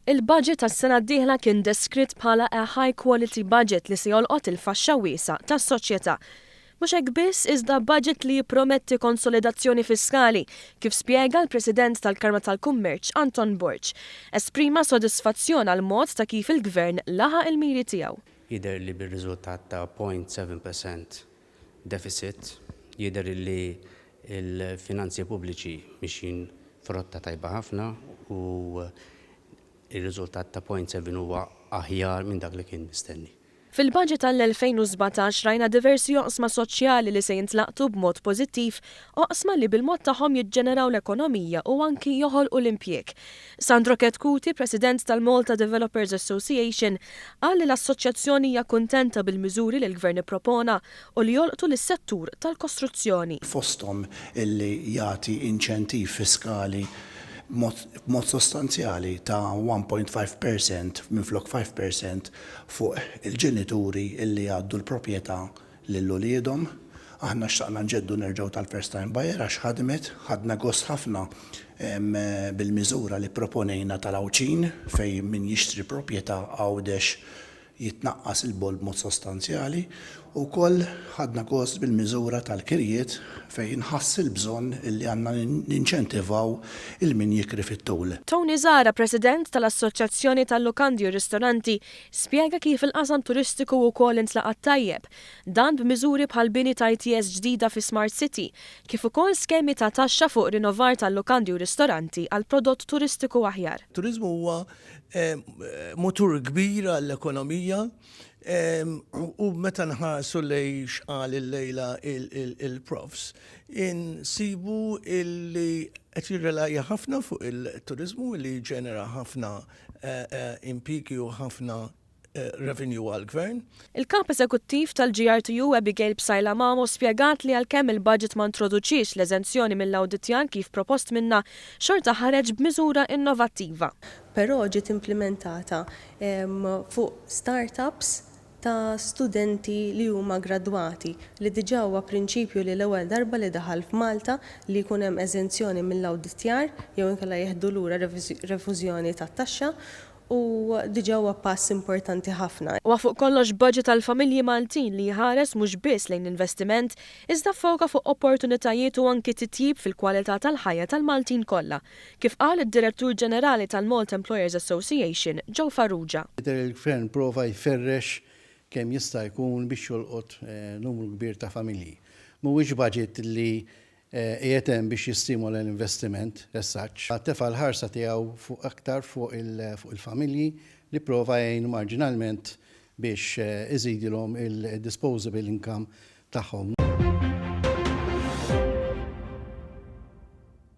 Il-budget għas-sena d-dieħla kien deskritt bħala a high quality budget li se jolqot il-faxxa wiesgħa tas-soċjetà. Mhux hekk biss iżda budget li jipprometti konsolidazzjoni fiskali, kif spjega l-President tal-Kamra tal-Kummerċ Anton Borg. Esprima sodisfazzjon għall-mod ta' kif il-Gvern laħaq il-miri tiegħu. Jidher li bir-riżultat ta' 0.7% deficit, jidher li l-finanzi pubbliċi mixjin f'rotta tajba ħafna u r-riżultat ta' 0.7 huwa aħjar minn dak li kien mistenni. Fil-budget għall-2017 rajna diversi oqsma soċjali li se jintlaqtu b'mod pożittiv, oqsma li bil-mod tagħhom jiġġeneraw l-ekonomija u anki joħolqu l-impjieg. Sandro Chetcuti, President tal-Malta Developers Association, qal li l-assoċjazzjoni hija kuntenta bil-miżuri li l-Gvern ippropona u li jolqtu lis-settur tal-kostruzzjoni. Fosthom illi jagħti inċentiv fiskali b'mod sostanzjali ta' 1.5% minflok 5% fuq il-ġenituri illi jgħaddu l-proprjetà lil uliedhom. Aħna xtaqna nġeddu nerġgħu tal-first time buyer għax ħadmet, ħadna gost ħafna bil-miżura li pproponejna tal-Għawdxin fejn min jixtri proprjetà Għawdex jitnaqqas il-boll b'mod sostanzjali. Ukoll ħadna gost bil-miżura tal-kirjiet fejn inħass il-bżonn li għandna ninċentivaw 'il min jikri fit-tul. Tony Zahra, President tal-Assoċjazzjoni tal-Lukandi u Ristoranti, spjega kif il-qasam turistiku wkoll intlaqat tajjeb. Dan b'miżuri bħal bini ta' ITS ġdida fi Smart City, kif ukoll skemi ta' taxxa fuq rinnovar tal-lukandi u ristoranti għal prodott turistiku aħjar. Turiżmu huwa mutur kbir għall-ekonomija u meta nħarsu lejn x'qal illejla il-profs, insibu illi qed jirrelajja ħafna fuq il-turiżmu li jiġġenera ħafna impjiegi u ħafna revenue għall-gvern. Il-Kap Eżekuttiv tal-GRTU Abigail Psaila Mamo spjegat li għalkemm il-budget ma introduċiex l-eżenzjoni mill-awditjar kif propost minnha, xorta ħareġ b'miżura innovattiva. Però ġiet implimentata fuq start-ups ta' studenti li huma gradwati, li diġà huwa prinċipju li l-ewwel darba li daħal f'Malta li jkun hemm eżenzjoni mill-awditjar jew inkella jieħdu lura refużjoni tat-taxxa u diġà huwa pass importanti ħafna. Huwa fuq kollox budget għall-familji Maltin li jħares mhux biss lejn l-investiment iżda ffoka fuq opportunitajiet u anki titjib fil-kwalità tal-ħajja tal-Maltin kollha, kif qal id-Direttur Ġenerali tal-Malta Employers Association, Joe Farrugia. Jidher li l-Gvern prova jferrex kemm jista' jkun biex jolqot numru kbir ta' familji. Mhuwiex budget li Qiegħed hemm biex jistimola l-investiment as such. Tefa' l-ħarsa tiegħu fuq aktar fuq il-familji li pprova jgħin marġinalment biex iżidilhom il-disposable income tagħhom.